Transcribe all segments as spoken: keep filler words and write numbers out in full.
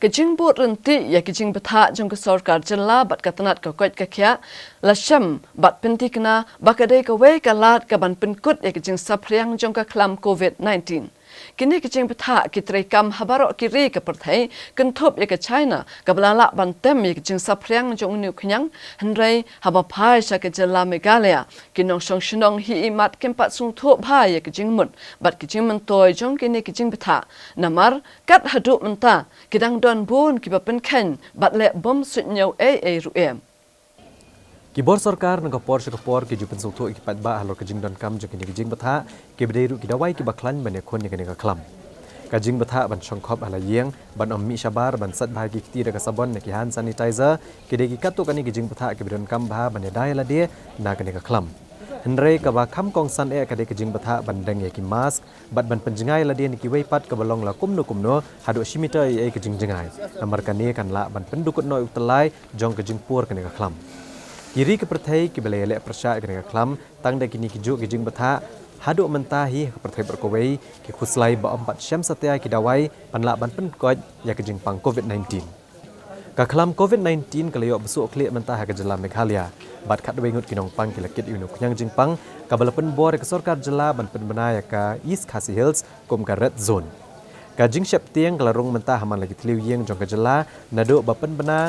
Ka jingbud ryntih ïa ki jingbthah jong ka sorkar jylla bad ka tnat ka koit ka khiah la shem bad pyntikna ba ka dei kawei ka lad ka ban pynkut ïa ka jingsaphriang jong ka khlam covid nineteen. Kine ki jingbthah ki treikam ha baroh ki ri ka pyrthei, kynthup ïa ka China kaba la lah ban tem ïa ka jingsaphriang jong une u khñiang, hynrei haba phai sha ka jylla Meghalaya, ki nongshong shnong hi imat kim pat sngewthuh bha ïa ka jingmut bad ka jingmyntoi jong kine ki jingbthah. Namar kat haduh mynta ki dang don bun kiba pynkheiñ bad leh bym suidñiew ei ei ruh em. Ki bor sorkar na ka por sha ka por ki ju pynsngewthuh ïa ki paidbah halor ka jingdonkam jong kine ki jingbthah, kiba dei ruh ki dawai kiba khlaiñ ban ïakhun ïa kane ka khlam. Ka jingbthah ban shongkhop ha la ïing, ban ym mih shabar, ban sait bha ïa ki kti da ka sabon ne ki hand sanitizer, ki dei ki katto katne ki jingbthah kiba donkam bha ban ïada ïa lade na kane ka khlam. Hynrei kaba kham kongsan eh ka dei ka jingbthah ban deng ïa ki mask bad ban pynjngai lade na kiwei pat kaba long la kumno kumno haduh shi meter ei ei ka jingjngai. Namar kane kan lah ban pyndukut noh ïa u tyllai jong ka jingpur kane ka khlam. Ki ri ka pyrthei kiba la ïaleh pyrshah ïa kane ka khlam tang da kine ki juh ki jingbthah, haduh mynta hi ha ka pyrthei baroh kawei ki khuslai ba ym pat shem satia ki dawai ban lah ban pynkoit ïa ka jingpang covid nineteen. Ka khlam covid nineteen ka la ïoh ba suk khlieh mynta ha ka jylla Meghalaya, bad khatwei ngut ki nongpang ki la kit ïa une u khñiang jingpang kaba la pynbor ïa ka sorkar jylla ban pynbna ïa ka East Khasi Hills kum ka red zone. Ka jingsheptieng ka la rung mynta ha man la ki thliew ïing jong ka jylla naduh ba pynbna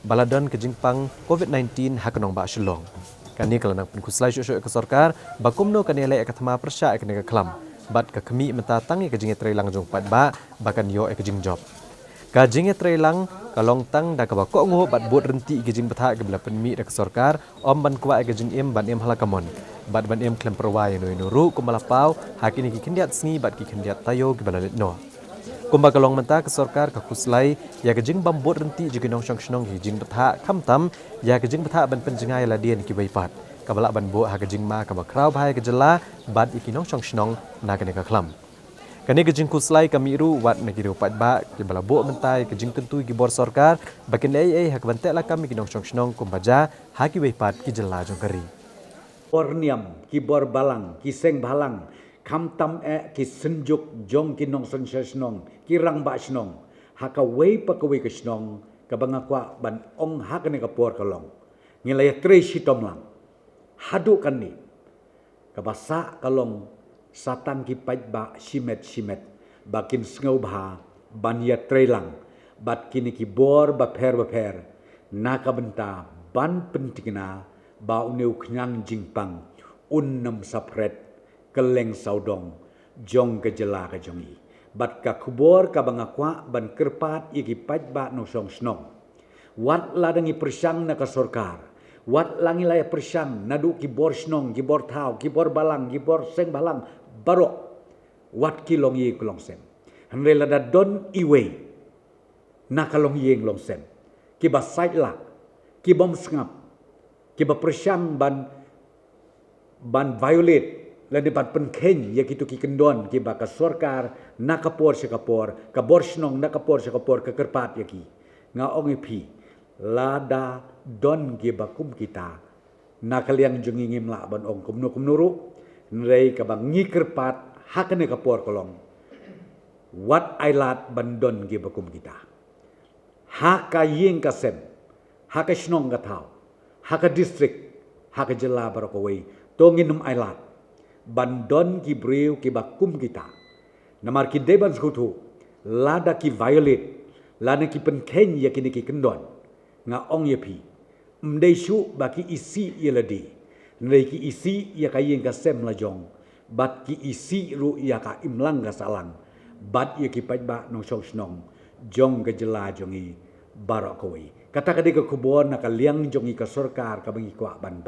ba la don ka jingpang covid nineteen ha ka nongbah Shillong. Kane ka la nang pynkhuslai shuh shuh ïa ka sorkar ba kumno kan ïaleh ïa ka thma pyrshah ïa kane ka khlam, bad ka khmih mynta tang ïa ka jingïatreilang jong u paidbah ba kan ïoh ïa ka jingjop. Ka jingïatreilang ka long tang da kaba kohnguh bad bud ryntih ïa ki jingbthah kiba la pynmih da ka sorkar, ym ban kwah ïa ka jingim ban im ha la ka mon bad ban im khlem pyrwa ïa uno uno ruh kumba la paw ha kine ki khyndiat sngi bad ki khyndiat taïew kiba la leit noh. Kumba ka long mynta ka sorkar ka khuslai ïa ka jingbam bud ryntih jong ki nongshong shnong ïa ki jingbthah, khamtam ïa ka jingbthah ban pynjngai ïa lade na kiwei pat, kaba lah ban buh ha ka jingma kaba khraw bha ïa ka jylla bad ïa ki nongshong shnong na kane ka khlam. Kane ka jingkhuslai ka mih ruh wat na ki riew paidbah kiba la buh mynta ïa ka jingkyntu ïa ki bor sorkar ba kin leh ei ei ha ka ban teh lakam ïa ki nongshong shnong kumba jia ha kiwei pat ki jylla jong ka ri. Bor niam, ki bor balang, ki seng bhalang, khamtam eh ki synjuk jong ki nongshong shnong, ki rangbah shnong, ha kawei pa kawei ka shnong, kaba nga kwah ban ong ha kane ka por ka long, ngi la ïatrei shitom lang. Haduh kane, kaba sah ka long sa tang ki paidbah shimet shimet ba kin sngewbha ban ïatrei lang bad kine ki bor bapher bapher na ka bynta ban pyntikna ba une u khñiang jingpang un ym saphriang kylleng sawdong jong ka jylla ka jong i. Bad ka khubor kaba nga kwah ban kyrpad ïa ki paidbah nongshong shnong, wat la dang ïa pyrshang na ka sorkar, wat la ngi la ïa pyrshang naduh ki bor shnong, ki bor thaw, ki bor balang, ki bor seng bhalang baroh, wat ki longïing ki longsem. Hynrei lada don iwei na ka longïing longsem kiba sait lah, ki bym sngap, kiba pyrshang ban ban violate lane ban pynkheiñ ïa kito ki kyndon kiba ka sorkar na ka por sha ka por, ka bor shnong na ka por sha ka por ka kyrpad ïa ki. Nga ong ïa phi, lada don kiba kum kita, na ka liang jong ngi ngim lah ban ong kumno kumno ruh, hynrei kaba ngi kyrpad ha kane ka por ka long, wat ai lad ban don kiba kum kita ha ka ïing ka sem, ha ka shnong ka thaw, ha ka district, ha ka jylla baroh kawei. To ngin ym ai lad ban don ki briew kiba kum kita. Namar ki dei ban sngewthuh, lada ki violate lane ki pynkheiñ ïa kine ki kyndon, nga ong ïa phi, ym dei shuh ba ki isih ïa lade, hynrei ki isih ïa ka ïing ka sem la jong, bad ki isih ruh ïa ka imlang ka sahlang, bad ïa ki paidbah nongshong shnong jong ka jylla jong ngi baroh kawei. Kata ka dei ka khubor na ka liang jong ngi ka sorkar kaba ngi kwah ban ba